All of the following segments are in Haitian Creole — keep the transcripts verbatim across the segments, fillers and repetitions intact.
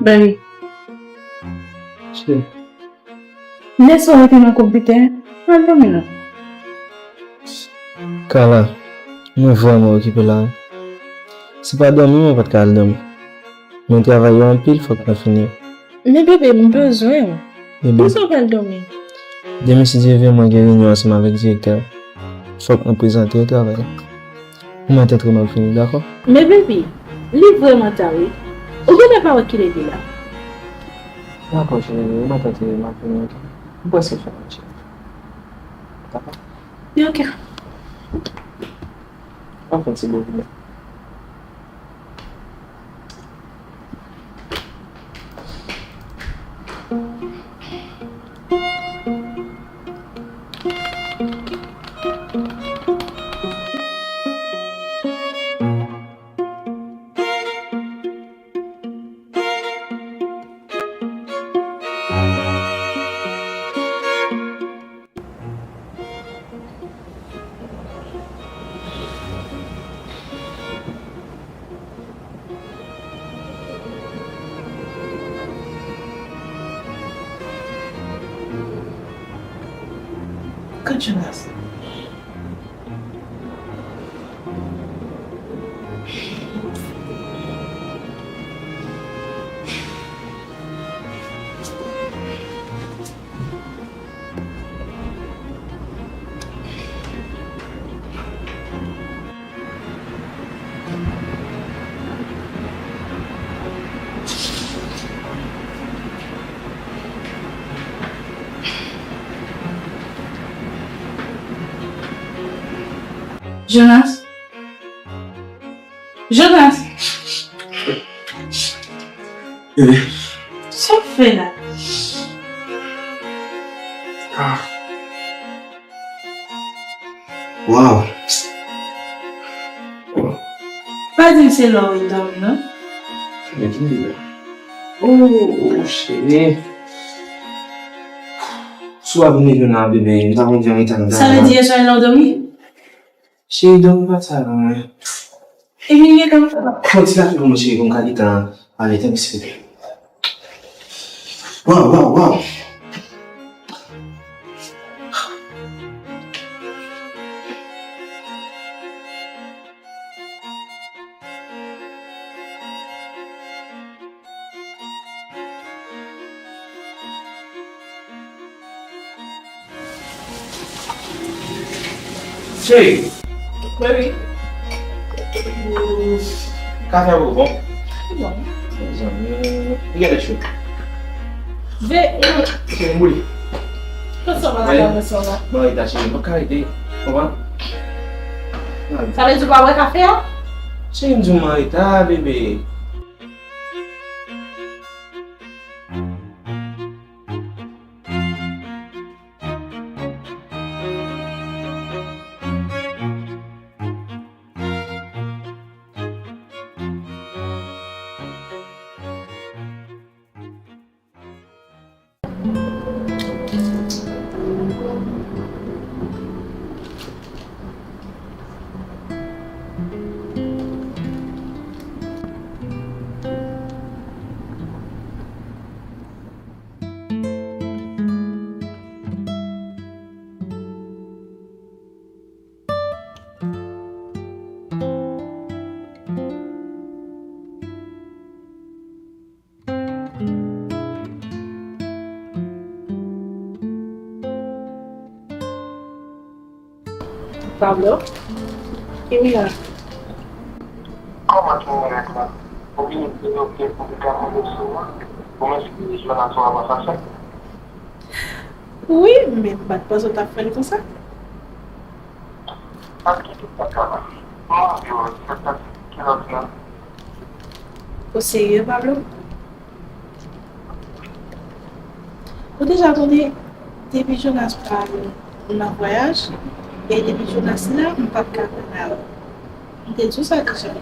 Baby. Cheri. Lè sa w rete nan konpitè, al dòmi non. Carla, mwen vrèman okipe la wi. Se pa dòmi mwen pa t ka al dòmi. Men travay yo anpil, fòk mwen fini yo. Men bebe, m bezwen w. Bebe. Poukisa w pral dòmi? Demen, si Dye vle, mwen gen reyinyon ansanm avèk direktè a. Fòk mwen prezante yo travay la. Ou mèt antre, m ap vini, dakò? Men bebe, li vrèman ta wi. Ou genlè pa wè kilè li la. Dakò, cheri, ou mèt antre, m ap vini, oke? M prèske fini, cheri. Dakò? Li oke. Anfen, se bon. Kote Jonas? Jonas? Jonas! Bebe. Sa w fè la? Ah. Waw. Pa di m se lè w vin dòmi non. Mezanmi. Oh, oh, cheri. Si w ap vin jwenn nan bebe, m ta konn di an eta m ta. Sa vle di yè swa lè w dòmi? Cheri, dòmi pa t sa non, men. Epi li gentan. Pran ti kafe pou mwen, cheri, pou m ka gentan ale, tanpri, silvouplè. Waw, waw, waw. Cheri. Wi, wi. Kafe a poko bon? Li bon. Mezanmi, li genlè cho. Ve. Cheri, m boule. Konsa w pa ta bwè sa la? Bon, e ta cheri, mwen ka rete. Konprann? Sa vle di w pa bwè kafe a? Cheri, m di w m an reta, bebe. Pablo? Ki mirak? Kòman ki mirak la? Ou vini di yo ke ou te ka mande sou mwen pou m eskize Jonas ou avan sa fèt? Wi, men m pa t panse w t ap fè l konsa. Sa ki te fèt la? Mwen di w, se sa ki lòt la. Ou serye, Pablo? Ou deja konnen, depi Jonas pa nan vwayaj, e depi Jonas la, m p ap ka vin la. M te di w sa deja.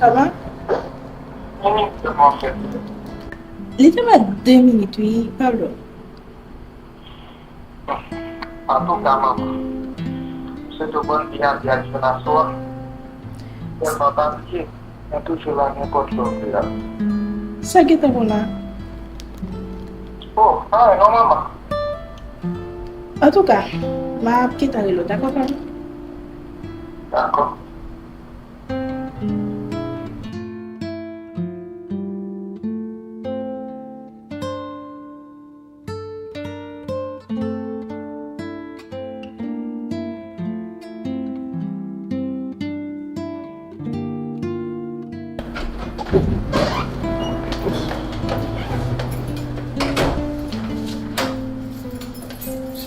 Kòman? Li te mèt de minit, wi, Pablo. Antouka, manman, m swete w bòn byen ale ak Jonas ou a. Sèlman pa bliye, mwen toujou la nenpòt lè w vle la. Sa gentan bon la. Oh, anyen non manman. Antouka, m ap gentan rele w, dakò pa m? Dakò.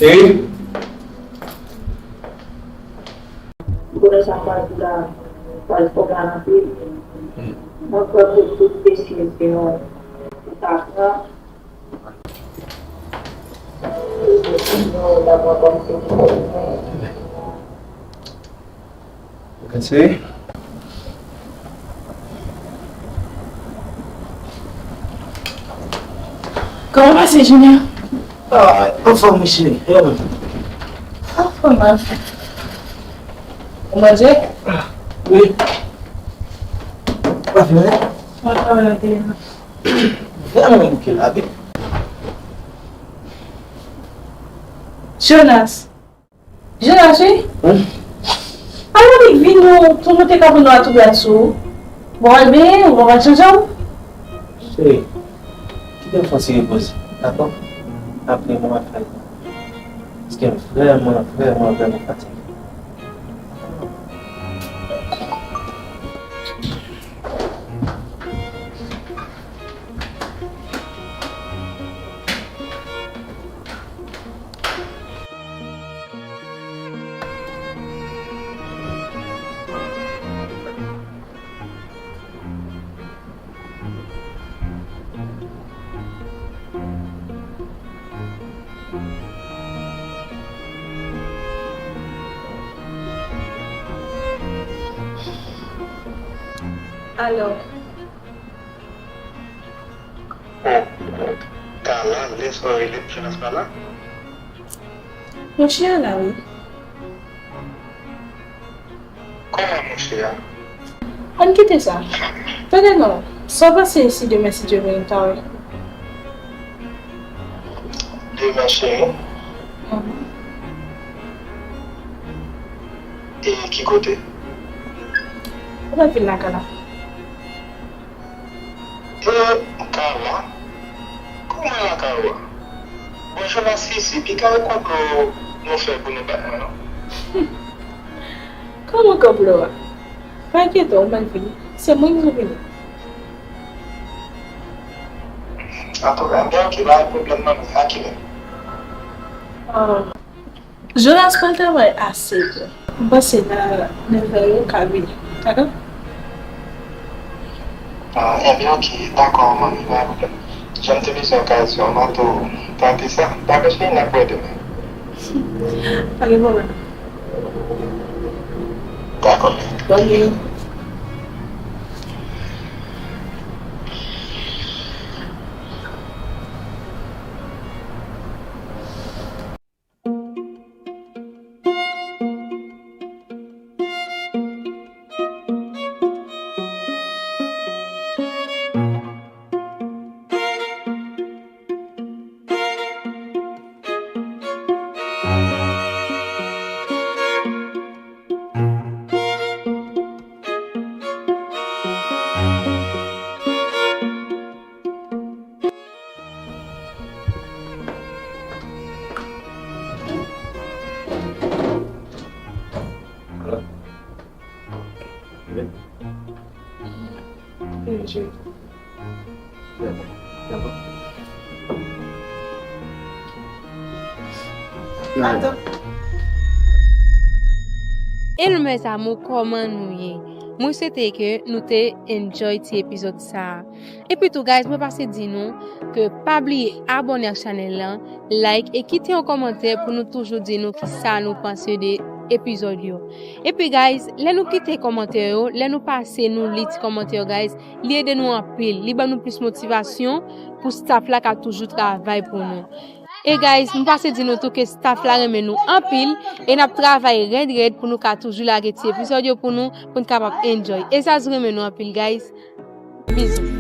Cheri. Ou konnen sa m pral di la, pral fè w mal anpil. Mwen kwè pou tout mesye se yon ou ta pran. Mesye. Kòman pase jounen an? Ah, anfòm, wi, cheri. E ou menm? Anfòm, anfòm. Ou manje? Wi. Ou pa fin manje? Mwen pa manje. Vin, mwen bouke la, vin. Jonas. Jonas, wi? Wi. Alò, li vin, nou, tou nou te ka vin nou a tou gad sou ou. Bon, ebyen, ou pa pral chanje w? Cheri, kite m fè yon ti repoze, dakò? Apre, mwen ap fè l. Paske m vrèman, vrèman, vrèman fatige. Alò. Oh, Carla, lè sa w rele m, Jonas pa la? Monchè a la, wi. Kòman monchè a? Ann kite sa. Tande non, sa w panse si demen, si Dye vle, nou ta wè? Demen, cheri? Mhm. E ki kote? Ou nan vil la, Carla. E, Carla? Kòman lakay ou a? Bon, Jonas, si, si, pi kare konplo nou fè pou nou bat mwen, non? Kòman konplo a? Pa enkyete w, ou mal vini. Se mwen ki vini. Antouka, m gen okenn pwoblèm nan men a kilè. Ah. Jonas pral travay a sèt è. M panse nan nèf è yo ka vini. Dakò? Ah, ebyen, oke, dakò, manmi, pa pwoblèm. Jan m te bezwen okazyon, m a tou tante sa. Dakò, cheri, n ap wè demen. Pa gen pwoblèm. Dakò. Bòn nuit. Hello mes amours, kòman nou ye? Mwen swete ke nou te enjoy ti epizòd sa a. Epi tou, guys, mwen pase di nou ke pa bliye abòne ak chanèl lan, like e kite yon kòmantè pou nou toujou di nou kisa nou panse de epizòd yo. Epi, guys, lè nou kite kòmantè yo, lè nou pase nou li ti kòmantè yo, guys, li ede nou anpil. Li ban nou plis motivasyon pou staff la ka toujou travay pou nou. E guys, m pase di nou tou ke staff la renmen nou anpil e n ap travay rèd rèd pou nou ka toujou lage ti epizòd yo pou nou, pou n kapab enjoy. E Zaz renmen nou anpil, guys. Bizou.